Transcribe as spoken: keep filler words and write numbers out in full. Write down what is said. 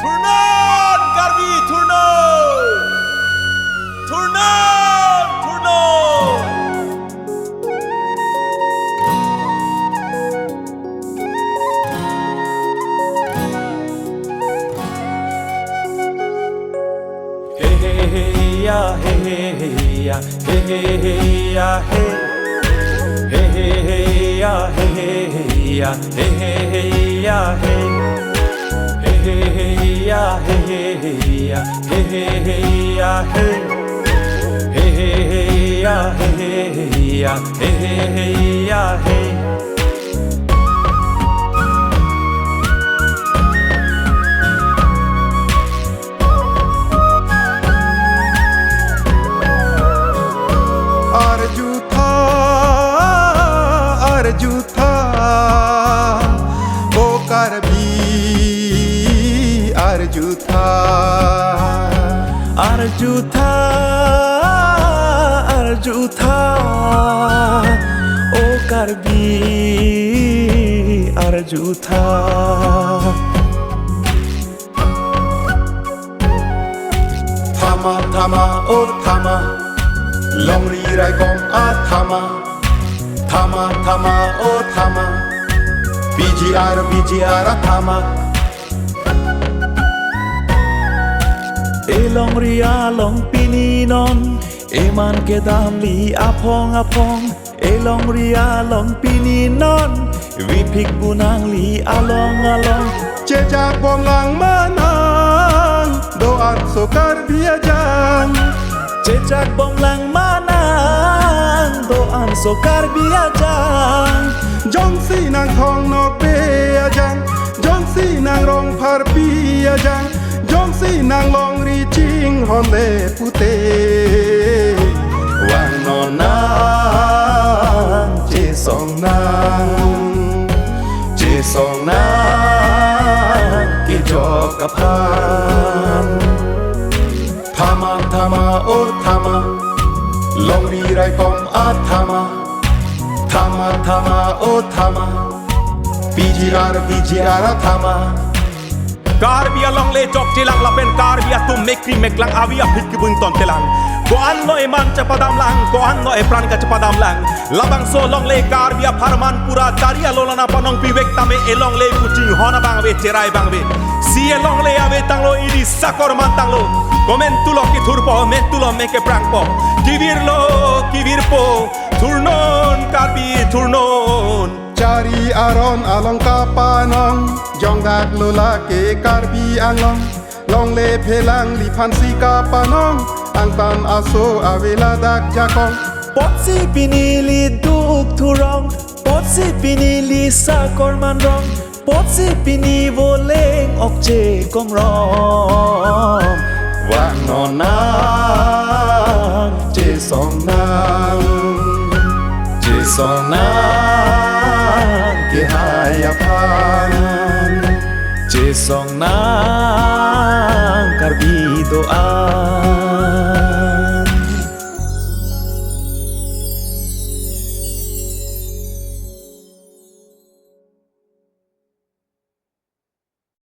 Thurnon, Karbi, thurnon! Thurnon, thurnon! He he he ya, he he he ya, he he he ya, he. He he he ya, he he he ya, he he he ya, he. He he he ya, he he he ya, he he he ya, he. He he he ya, he he he ya, he he he ya, he. Arjutha, arjutha, o Karbi, arjutha. Arjutha, arjutha, o Karbi, arjutha. Thama, thama, o thama, longri raikom athama. Thama, thama, o thama, P G R, P G R athama. Elongri along pini non, eman kedamli aphong aphong. Elongri along pini non, vipik bunangli along along. Chechak bomlang manang, do-an so Karbi ajang. Chechak bomlang manang, do-an so Karbi ajang. Jongsi nang Thong Nokbe ajang, jongsi nang Rongpharpi ajang, jongsi nang longri chinghon le pute. Vangnon nang, chesong nang, chesong nang, kejok aphan. Thama, thama, o thama, longri raikom athama. Thama, thama, o thama, P G R, P G R athama. Karbi alongle chokchelang lapen Karbi atum mekri meklang avi aphi kibun tontelang. Ko-an lo eman chepadamlang, ko-an lo epran kachepadamlang. Labangso alongle Karbi apharman pura chari alolan apanong pivek tame elongle kuchinghon abang ave, cherai abang ave. Si elongle ave tanglo, ili sakorman tanglo. Ko mentulo kithurpo, mentulo mekeprangpo. Kivirlo, kivirpo. Thurnon Karbi, thurnon. Chari aron along kapanong, jongdak lo lake Karbi Anglong. Longle phelangliphan si kapanong, angtan aso ave ladak jakong. Potsi pini li duk thurong, potsi pini li sakorman rong, potsi pini voleng okche komrong. Vangnon nang, chesong nang, chesong nang, kehai aphan, chesong nang, Karbi do-an.